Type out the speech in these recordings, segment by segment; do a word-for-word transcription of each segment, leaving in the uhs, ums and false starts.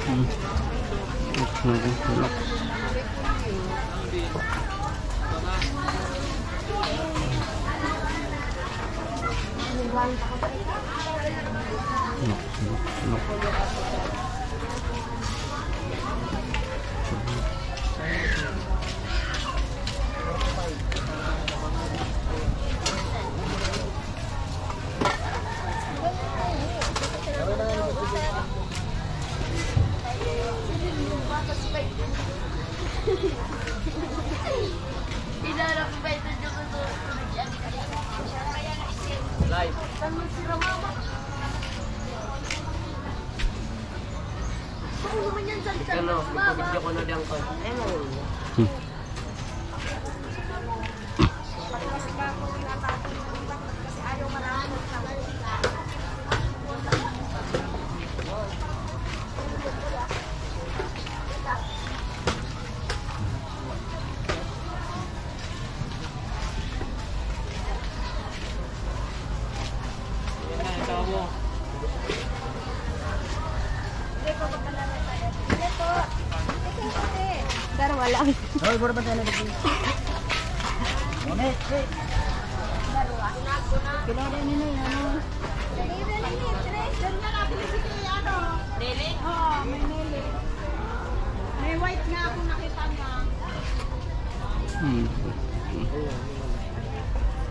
Hmm. Looks na rin. Looks. Looks, looks, looks. Live. Ano, ipabidyo ko na diyan ko. Ay, mo. Hmm. Darwa lang. Hoy, puro pa tayo na dito. Mami, hey. Darwa. Kilala niyo na yan, ano? Nili? Oo, may nili. May white nga akong nakita niya. Hmm.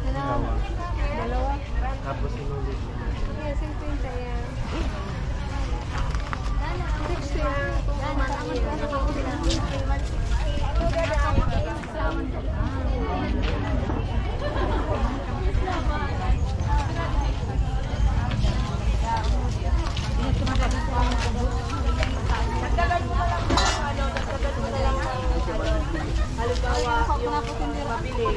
Dalawa. Dalawa. Tapos sinulit niya. Kaya singkwenta yan. Sixty. Dagdagan mo na lang ng ano, dagdagan mo na lang ng ano. Halimbawa, yung mabili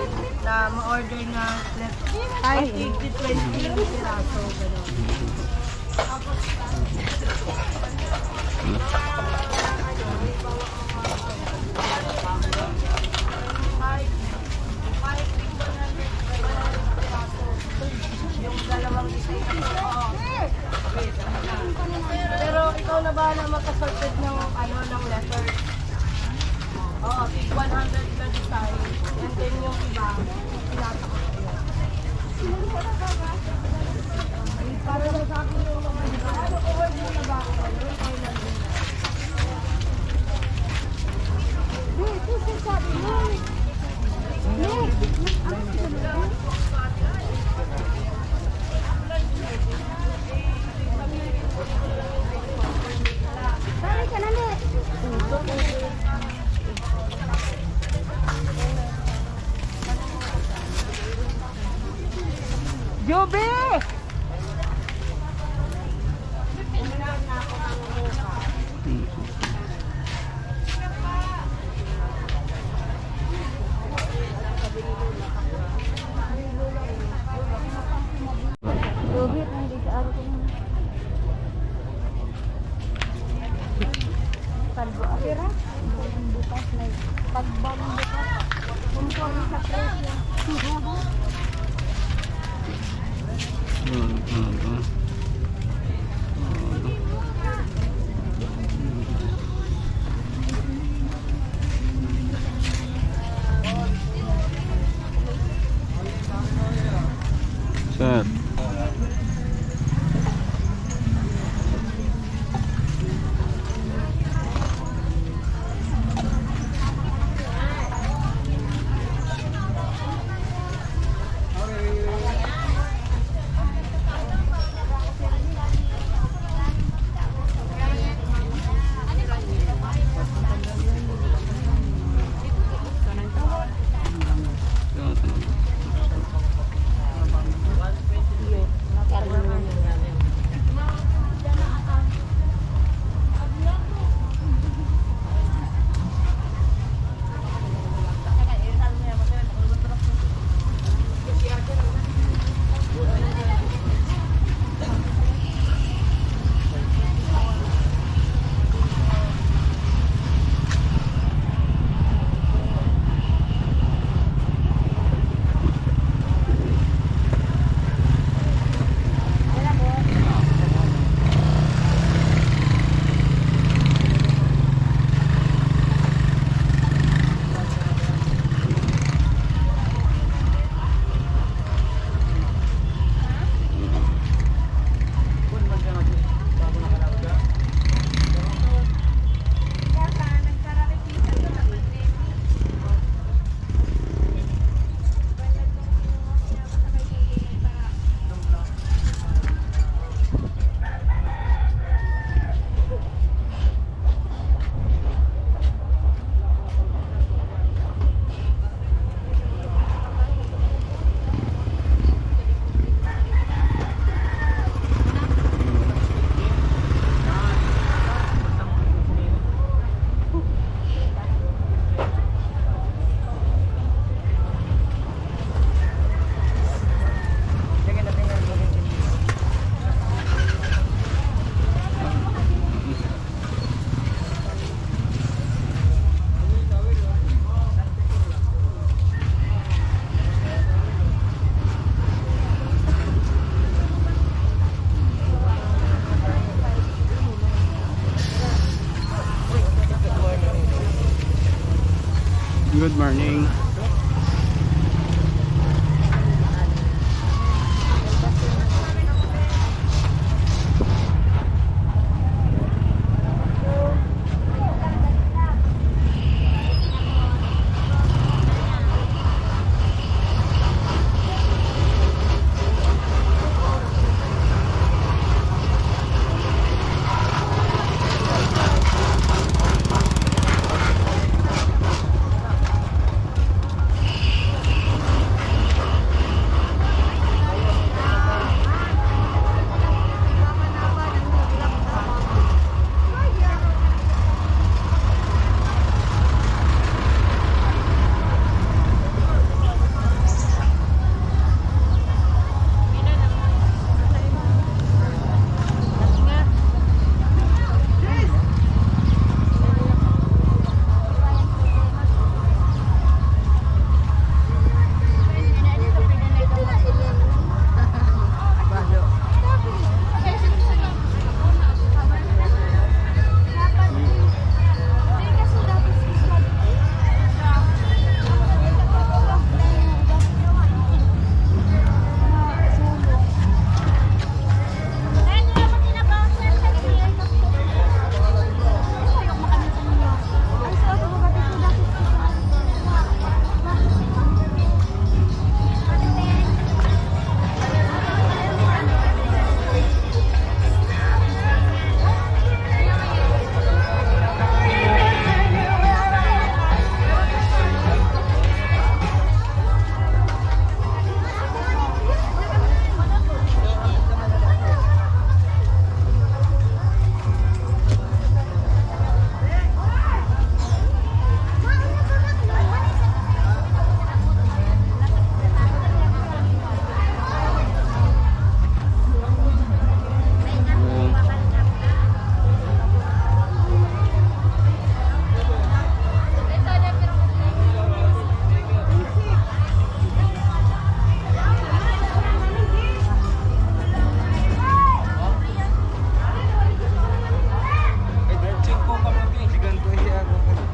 na ma-order na left, ay, eighty twenty yung piraso, gano'n. Tapos, yung dalawang isa. Pero ikaw na bahala magka-sorted ng, ano, ng letter. Oo, tig one hundred ka design. And then yung iba, pinasa ko sa'yo. Para sa akin yung mga iba. Ano, order na ba ako? Juby! Lubit, hindi ka araw ko. Kalbo, apira? Bukas, may pagbang bukas. Conforme sa presyo. Mm, mm, mm. Sir. Good morning.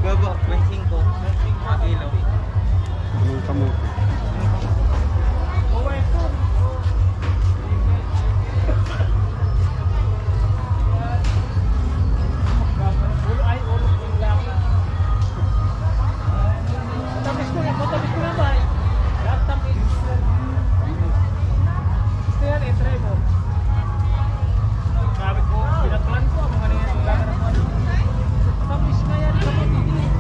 Baba, twenty-five. Mga kilo. Anong kamote? Ulo ay, ulo. Tapos ko na, tapos ko na ba? Lahat tapos. Gusto yan, i-try mo. Sabi ko, pinagplan ko, ang mga nangyayari, magkakaroon ko. Tapos na yan, tapos hindi.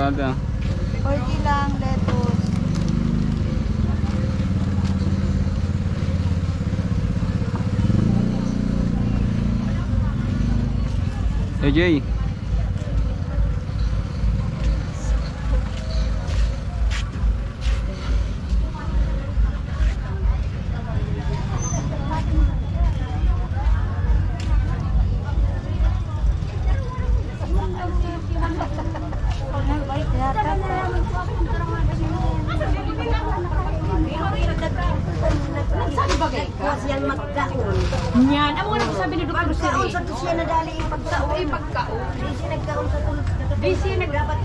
Aga. Forty lang, lettuce. A J. Saan ba kayo? Kuha siyang magkaon. Niyan. Amo nga nagsabi ni Doktor Magkaon Siri. Sa to siya nadali yung pagkaon. Ay, pagkaon. Hindi siya nagkaon sa tulog. Di siya nag- Dapat